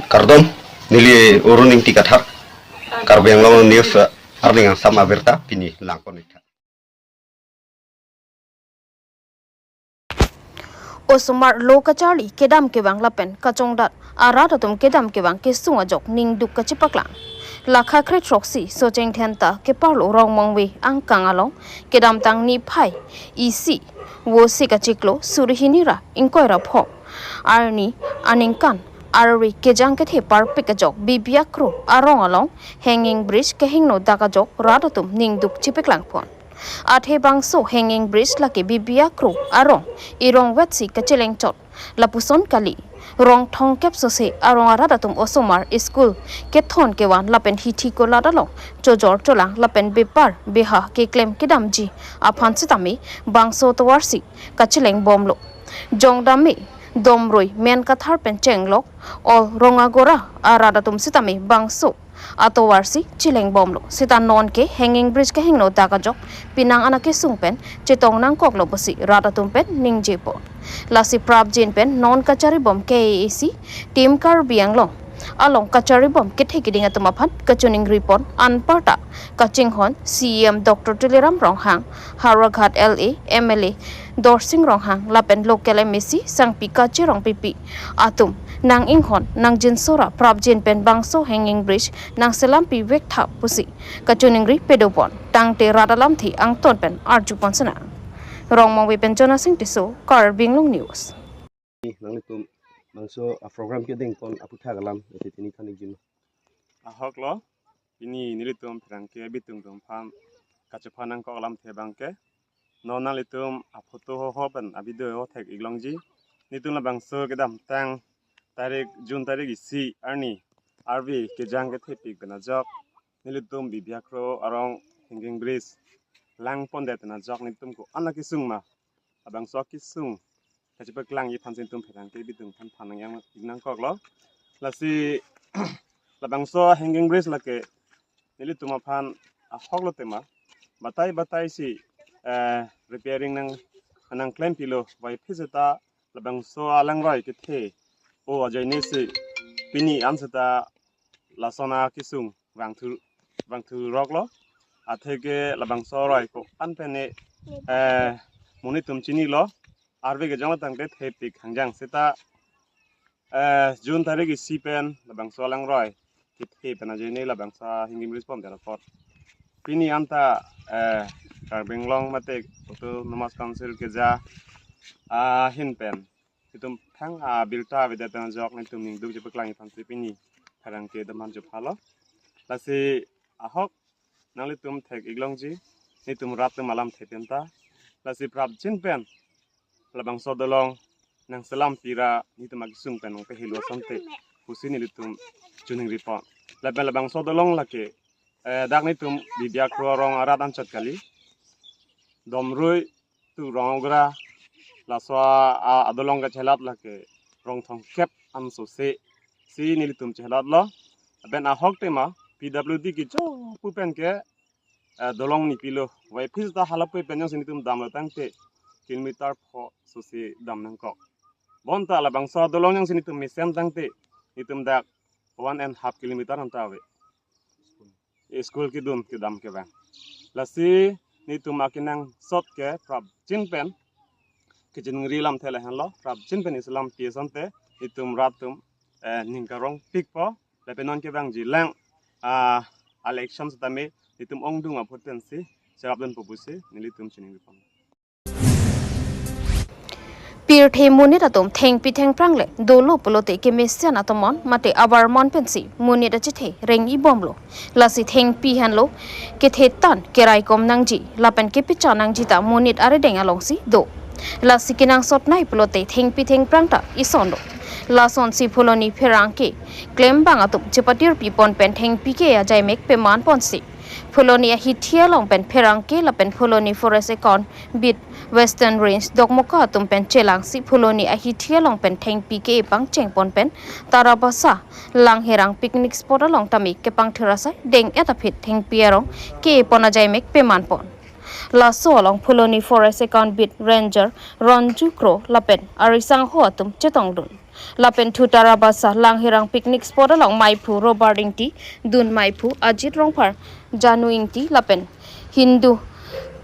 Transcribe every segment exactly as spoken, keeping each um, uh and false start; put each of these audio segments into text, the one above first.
Kardom, neli Arun Ingti Kathar, Karbi Anglong News, eh, arni angsam abirta pini langpon-ik tha. Osomar lo kacharli kedam kevang lapen kachongdat arat atum kedam kevang kesung ajok ningduk kachepaklang. Lakha kre throksi Socheng Dhenta keparlo Rongmongve angkang along kedamtang niphai isi Vosik achiklo suri hini ra ingkoi ra pho arni aningkan arve kejang kethe parpik ajok Bibia Kro arong along hanging bridge kehingno dak ajok rat atum ningduk chepaklang pon. Athe bangso hanging bridge lake Bibia Kro arong erong vetsi kacheleng chot lapuson kali. Rong thomkep sose arong arat atum osomar school kethon kevan lapen hithi kolat along chojor cholang lapen bepar beha keklem kedamji aphan sitame bangso tovarsi kacheleng bomlo. Jongdam me domroi men kathar pen chenglok ol rong agora arat atum sitame bangso atovarsi cheleng bomlo. Sita nonke hanging bridge kehingno dak ajok pinang anak kesung pen chetong nangkoklo pusi rat atum pen ningje pon. Lasi prapjin pen non kachari bom K A A C, Team Karbi Anglong along kachari bom kethe keding atum aphan kachiningri pon anparta kachinghon C E M Doctor Tuliram Ronghang, Howraghat L A, M L A Dorsing Ronghang lapen local M A C Sangpi Kache Rongpipi atum nang inghon nang jinsora prapjin pen bangso hanging bridge nang selam pi vek tha pusi kachiningri pado pon. Tangte rat alamthe angton pen arju pon sena. Rongmongve pen Jonasing Tisso, Karbi Anglong News. Nanglitum bangso a program kedeng pon aputhak alam ete pini than-ikji ma? Ahok lo, pini nelitum pherangke abitung atum aphan kachephan nangkok alamthe abangke, non nanglitum a photo ho ho pen a video ho thek-ik longji. Nelitum labangso kedamtang tarik, June tarik isi arni arve kejang kethepik pen ajok nelitum Bibia Kro arong hanging bridge langpondet pen ajok nelitum ko-an akesung ma, labangso akesung kachepaklangji aphan si nelitum pherangke abitung aphan phan nang yang nangkoklo. Lasi labangso hanging bridge lake nelitum aphan ahok lo tema, batai batai si, eh, repairing nang nangklem pilo, vai phi seta labangso alangroi kethe-o ajoine si pini an seta lason akesung vangthu vangthu roklo. Atheke labangso aroi ko-an pen ne, eh, monit atum chinilo, arve kejang tangte thepik hangjang seta, eh, June tarik isi pen labangso alangroi kethe pen ajoine labangso hanging bridge pondet apot pini anta, eh, Karbi Anglong mate Autonomous Council keja ahin pen itum thang abirta avedet pen ajok nelitum ningduk chepaklangji aphan si pini pherangke atum aphan chophalo. Lasi ahok nanglitum thek-ik longji, nelitum rat atum alamthe pen ta. Lasi prapjin pen labangso dolong nang selam pi ra nelitum akesung pen nangpehelo asonte pusi nelitum chiningri pon. Lapen labangso dolong lake, eh, dak nelitum Bibia Kro arong arat anchot kali. Domroi tu rong agora laso a, a, adolong kachelat lake rong thomkep an sose si nelitum chelatlo. Lapen ahok tema P W D kecho pu pen ke, eh, dolong ni pilo. Vai phi seta halapu pen jongsi nelitum damlo tangte kilometer pho sose dam nangkok. Bonta labangso dolong jongsi nelitum mesen tangte nelitum dak one and half kilometer anta ave school kedun kedam kevang. Lasi nelitum akenangsot ke prapjin pen kachiningri alamthe lahenlo, prapjin pen isi lam pi asonte nelitum rat atum, eh, ning karong pikpo, lapen non kevangji lang, ah, election sitame nelitum ongdung aphuthak si cherapdunpo pusi nelitum chiningri pon. Pirthe monit atum thengpi thengphrang le dolo pulote kemesen atomon mate abarmon pensi monit achethe reng-i bomlo. Lasi thengpi henlo kethe tan keraikom nangji lapen kepecha nangji ta monit arideng alongsi do. Lasi kenangsot nai pulote thengpi thengphrang ta isonlo. Lasonsi Phuloni pherangke klembang atum chepatirpi pon pen thengpi ke ajaimek peman ponsi Phuloni ahithi along pen pherangke lapen Phuloni Forest Account Beat Western Range Dokmoka atum pen chelangsi Phuloni ahithi along pen thengpi ke-e pangcheng pon pen Tarabasa Langherang picnic spot along tame kepangthir asai deng-et aphi thengpi arong ke-e pon ajaimek peman pon. Laso along Phuloni Forest Account Beat Ranger Ronju Kro lapen arisangho atum chetongdun. Lapen Thutara Basa Langhirang picnic spot along maiphu Robert Ingti, dun maiphu Ajit Rongphar, Janu Ingti lapen Hindu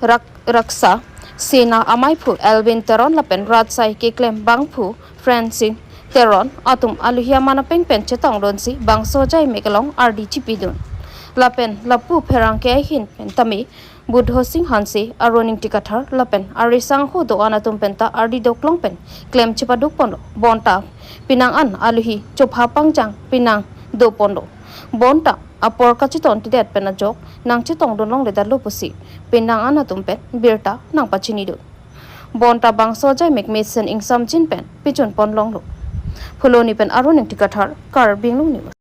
Rak-, Raksa Sena amaiphu Elvin Teron lapen rat asai keklem bangphu Francine Teron atum alohi aman apeng pen chetongdunsi bangso ajaimek along ardi chipidun. Lapen lapu pherangke ahin pen tame Buddho Sing Hanse, Arun Ingti Kathar lapen arisangho do-an atum penta ardi doklong pen klem chepaduk ponlo. Bonta penang an alohi chopha pangjang penang do ponlo. Bonta apor kachetongtidet pen ajok nangchetongdun longledetlo pusi penang an atum pen birta nangpachinidun. Bonta bangso ajaimek mesen ingsamjin pen pejun ponlonglo. Phuloni pen Arun Ingti Kathar, Karbi Anglong News.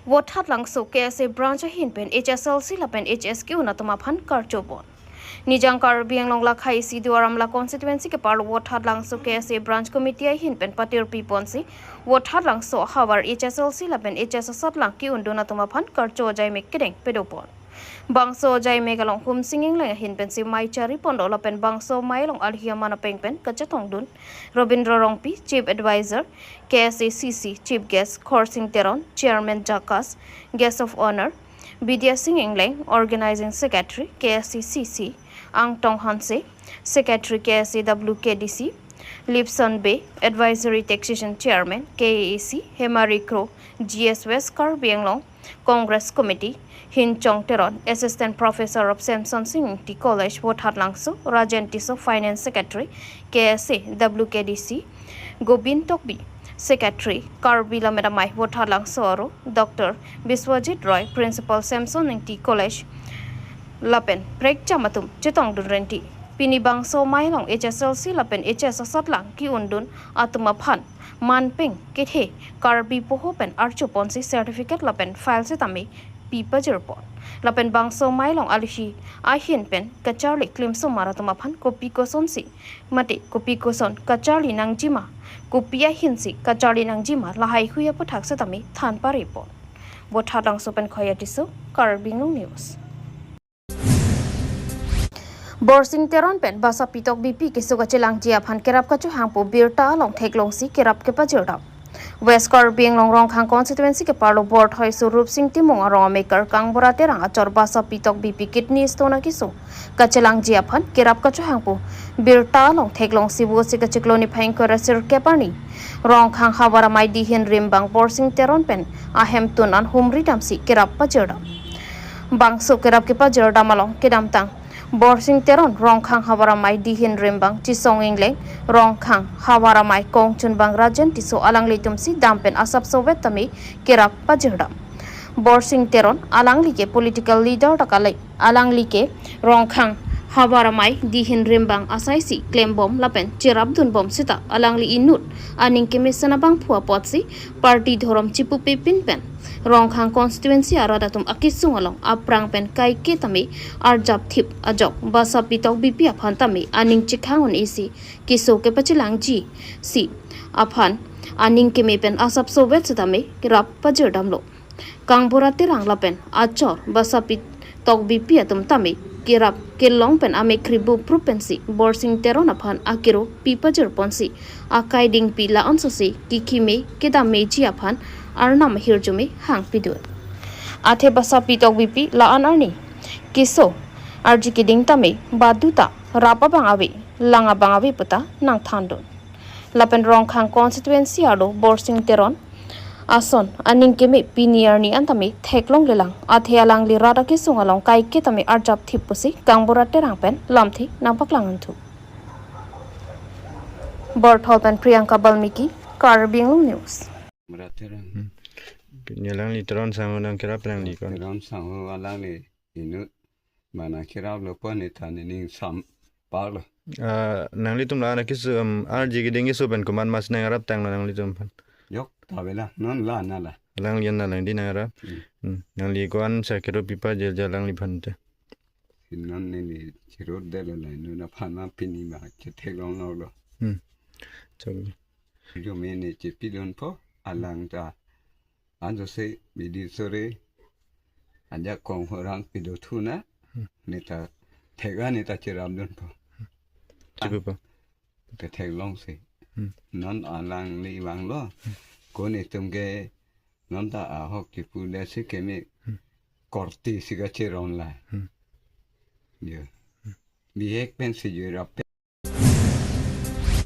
Vothatlangso K S A branch ahin pen H S L C lapen H S ke-un atum aphan karcho pon. Nijang Karbi Anglong lakha isi Duar Amla constituency keparlo Vothatlangso K S A branch committee ahin pen patirpi ponsi Vothatlangso ahavar H S L C lapen H S asatlang ke-undun atum aphan karcho ajaimek kedeng pedo pon. Bangso ajaimek along Humsing Engleng ahin pensi mei chari ponlo lapen bangso mei along alohi aman apeng pen kachetongdun Robindra Rongpi, Chief Advisor, K S A C C, Chief Guest Khorsing Teron, Chairman Jakas, Guest of Honor, Bidya Sing Engleng, Organizing Secretary, K S A C C, Angtong Hanse, Secretary, K S A W K D C, Lipson Bey, Advisory Taxation Chairman, K A A C, Hemari Kro, G S West Karbi Anglong Congress Committee, Hinchong Teron, Assistant Professor of Samson Sing Ingti College, Vothatlangso, Rajen Tisso, Finance Secretary, K S A W K D C, Gobin Tokbi, Secretary, Karbi Lammet Amei, Vothatlangso aro Doctor Biswajit Roy, Principal Samson Ingti College, lapen prekjam atum chetongdun renti. Pini bangso mei along H S L C lapen H S asatlang ke-undun atum aphan manpeng kethe Karbi poho pen archo ponsi certificate lapen file setame pi pajir pon. Lapen bangso mei along alohi ahin pen kacharli klimsomar atum aphan kopi kosonsi mate kopi koson kacharli nangjima, kopi ahinsi kacharli nangjima lahai hui aputhak setame than pare pon. Vothatlangso pen Khoya Tisso, Karbi Anglong News. Borsing Teron pen Basapi Tokbipi keso kachelangji aphan kerap kachohangpo birta along theklongsi kerap kepajirdam. West Karbi Anglong Rongkhang constituency keparlo Borthoi so Rupsing Timung arong amekar Kangbura Terang achor Basapi Tokbipi kidney stone akeso kachelangji aphan kerap kachohangpo birta along theklongsi vosi kachiklo niphai ingkoi ra sirkep arni Rongkhang havar amei Dihin Rimbang Borsing Teron pen ahemtun an humridamsi kerap pajirdam. Bangso kerap kepajirdam along kedamtang Borsing Teron, Rongkhang havar amei Dihin Rimbang Chisong Engleng, Rongkhang havar amei kongchunbang Rajen Tisso alanglitumsi dam pen asapso vet tame kerap pajirdam. Borsing Teron alangli ke political leader ta kali, alangli ke Rongkhang havar amei Dihin Rimbang asaisi klembom lapen cherapdunbom seta alangli inut aning kemesen abangphu apotsi party dhorom chipupe pin pen Rongkhang constituency arat atum akesung along aphrang pen kaike tame arjapthip ajok Basapi Tokbipi aphan tame aning chekhang un-esi keso kepachelangji si aphan aning keme pen asapso vet setame kerap pajirdamlo. Kangbura Terang lapen achor Basapi Tokbipi atum tame kerap kelong pen amekhri buprup pensi Borsing Teron aphan akero pi pajir ponsi akai dingpi la-an sosi kekhime kedammeji aphan arnam ahirjume hangpidun. Athe Basapi Tokbipi la-an arni keso arji keding tame badu ta rap abang ave, lang abang ave puta nangthandun. Lapen Rongkhang constituency arlo Borsing Teron ason aning keme pini arni an tame theklonglelang, athe alangli rat akesung along kaike tame arjapthip pusi Kangbura Terang pen lamthe nangpaklang unthu. Borthol pen Priyanka Balmiki, Karbi Anglong News. Mura Terang. Hmm. Pini alangli Teron sangho nangkerap alangli kon. Teron sangho alangli inut mana keraplo pon ne than ne ning sam parlo. Ah, nanglitum la-an akeso, um, arji keding keso pen komat mas nangraptanglo nanglitum aphan? Yok, ta bela, non la nala. Alangli an alangli nangrap. Hmm. Hmm. Nangli ko-an sa kero pi pajirji alangliphan te? Sinon ne ne chirot delo la, non aphan ma pini ma chetheklongloklo. Hmm. Chok. Jo me ne chepidunpo, alang ta anjo se bidi sore, ajak kong horang pido thuna, hmm, ne ta thek-an ne ta cherapdunpo. Chipipo. Te theklongsi. Hmm. Non alangli vanglo. Ko netum ke non ta ahok chipu de si keme Hmm. korte si kacheron la. Hmm. Yo. Bihek pen si jui rap